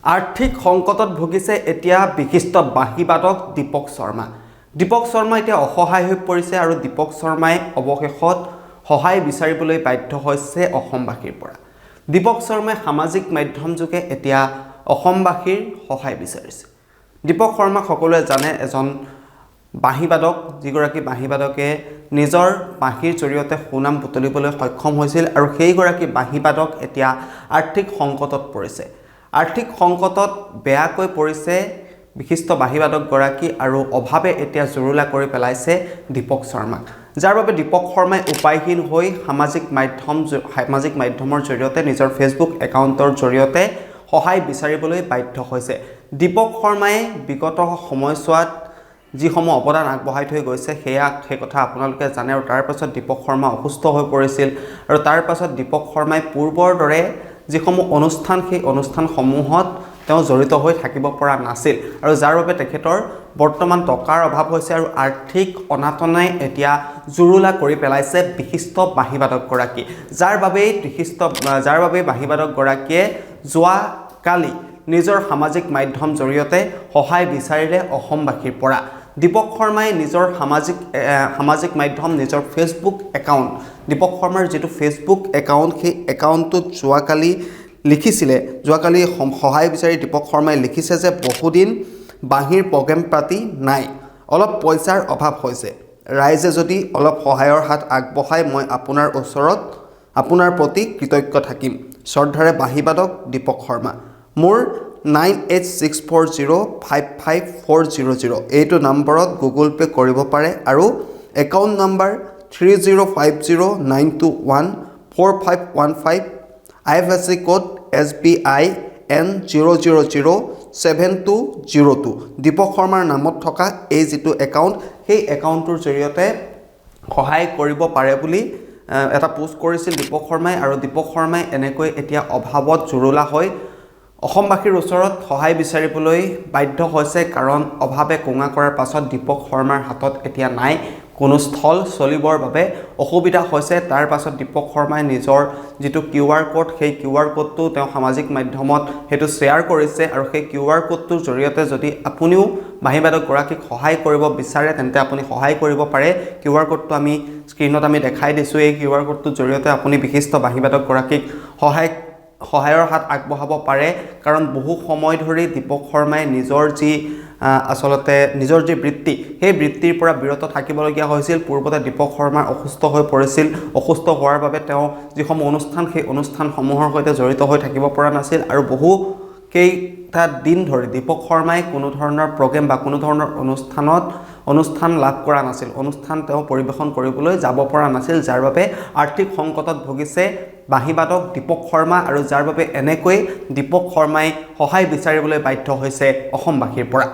আৰ্থিক সংকটত ভুগিছে এতিয়া বিশিষ্ট বাঁহীবাদক দীপক শৰ্মা। দীপক শৰ্মা এতিয়া অসহায় হৈ পৰিছে আৰু দীপক শৰ্মাই অৱশেষত সহায় বিচাৰিবলৈ বাধ্য হৈছে অসমবাসীৰ পৰা। দীপক শৰ্মাই সামাজিক মাধ্যমযোগে এতিয়া অসমবাসীৰ সহায় বিচাৰিছে। দীপক শৰ্মাক সকলোৱে জানে, এজন বাঁহীবাদক, যিগৰাকী বাঁহীবাদকে নিজৰ বাঁহীৰ জৰিয়তে সুনাম বুটলিবলৈ সক্ষম হৈছিল আৰু সেইগৰাকী বাঁহীবাদক এতিয়া আৰ্থিক সংকটত পৰিছে। আৰ্থিক সংকটত বেয়াকৈ পৰিছে বিশিষ্ট বাঁহীবাদকগৰাকী আৰু অভাৱে এতিয়া জুৰুলা কৰি পেলাইছে দীপক শৰ্মাক, যাৰ বাবে দীপক শৰ্মাই উপায়হীন হৈ সামাজিক মাধ্যমৰ জৰিয়তে, নিজৰ ফেচবুক একাউণ্টৰ জৰিয়তে সহায় বিচাৰিবলৈ বাধ্য হৈছে। দীপক শৰ্মাই বিগত সময়ছোৱাত যিসমূহ অৱদান আগবঢ়াই থৈ গৈছে, সেই কথা আপোনালোকে জানে। আৰু তাৰ পাছত দীপক শৰ্মা অসুস্থ হৈ পৰিছিল আৰু তাৰ পাছত দীপক শৰ্মাই পূৰ্বৰ দৰে যিসমূহ অনুষ্ঠান, সেই অনুষ্ঠানসমূহত তেওঁ জড়িত হৈ থাকিব পৰা নাছিল আৰু যাৰ বাবে তেখেতৰ বৰ্তমান টকাৰ অভাৱ হৈছে আৰু আৰ্থিক অনাটনে এতিয়া জুৰুলা কৰি পেলাইছে বিশিষ্ট বাঁহীবাদকগৰাকী, যাৰ বাবেই বাঁহীবাদকগৰাকীয়ে যোৱাকালি নিজৰ সামাজিক মাধ্যম জৰিয়তে সহায় বিচাৰিলে অসমবাসীৰ পৰা। দীপক শৰ্মাই নিজৰ সামাজিক মাধ্যম, নিজৰ ফেচবুক একাউণ্ট, দীপক শৰ্মাৰ যিটো ফেচবুক একাউণ্ট, সেই একাউণ্টটোত যোৱাকালি লিখিছিলে, যোৱাকালি সহায় বিচাৰি দীপক শৰ্মাই লিখিছে যে বহুদিন বাঁহীৰ প্ৰগ্ৰেম পাতি নাই, অলপ পইচাৰ অভাৱ হৈছে, ৰাইজে যদি অলপ সহায়ৰ হাত আগবঢ়ায় মই আপোনাৰ ওচৰত আপোনাৰ প্ৰতি কৃতজ্ঞ থাকিম। শ্ৰদ্ধাৰে বাঁহীবাদক দীপক শৰ্মা। মোৰ 9864055400 এইটো নম্বৰত গুগল পে' কৰিব পাৰে আৰু account number 30509214515, IFSC code SBIN0007202। Dipak শৰ্মাৰ নামত থকা এই যিটো একাউণ্ট, সেই একাউণ্টটোৰ জৰিয়তে সহায় কৰিব পাৰে বুলি এটা পোষ্ট কৰিছিল দীপক শৰ্মাই। আৰু দীপক শৰ্মাই এনেকৈ এতিয়া অভাৱত জুৰুলা হৈ অসমবাসীৰ ওচৰত সহায় বিচাৰিবলৈ বাধ্য হৈছে, কাৰণ অভাৱে কোঙা কৰাৰ পাছত দীপক শৰ্মাৰ হাতত এতিয়া নাই কোনো স্থল, চলিবৰ বাবে অসুবিধা হৈছে। তাৰ পাছত দীপক শৰ্মাই নিজৰ যিটো কিউ আৰ ক'ড, সেই কিউ আৰ ক'ডটো তেওঁ সামাজিক মাধ্যমত সেইটো শ্বেয়াৰ কৰিছে আৰু সেই কিউ আৰ ক'ডটোৰ জৰিয়তে যদি আপুনিও বাঁহীবাদকগৰাকীক সহায় কৰিব বিচাৰে, তেন্তে আপুনি সহায় কৰিব পাৰে। কিউ আৰ ক'ডটো আমি স্ক্ৰীণত দেখাই দিছোঁ। এই কিউ আৰ ক'ডটোৰ জৰিয়তে আপুনি বিশিষ্ট বাঁহীবাদকগৰাকীক সহায়ৰ হাত আগবঢ়াব পাৰে, কাৰণ বহু সময় ধৰি দীপক শৰ্মাই নিজৰ যি আচলতে নিজৰ যি বৃত্তি, সেই বৃত্তিৰ পৰা বিৰত থাকিবলগীয়া হৈছিল। পূৰ্বতে দীপক শৰ্মা অসুস্থ হৈ পৰিছিল। অসুস্থ হোৱাৰ বাবে তেওঁ যিসমূহ অনুষ্ঠান, সেই অনুষ্ঠানসমূহৰ সৈতে জড়িত হৈ থাকিব পৰা নাছিল আৰু বহু কেইটা দিন ধৰি দীপক শৰ্মাই কোনো ধৰণৰ প্ৰগ্ৰেম বা কোনো ধৰণৰ অনুষ্ঠান লাভ কৰা নাছিল, অনুষ্ঠান তেওঁ পৰিৱেশন কৰিবলৈ যাব পৰা নাছিল, যাৰ বাবে আৰ্থিক সংকটত ভুগিছে বাঁহীবাদক দীপক শৰ্মা আৰু যাৰ বাবে এনেকৈ দীপক শৰ্মাই সহায় বিচাৰিবলৈ বাধ্য হৈছে অসমবাসীৰ পৰা।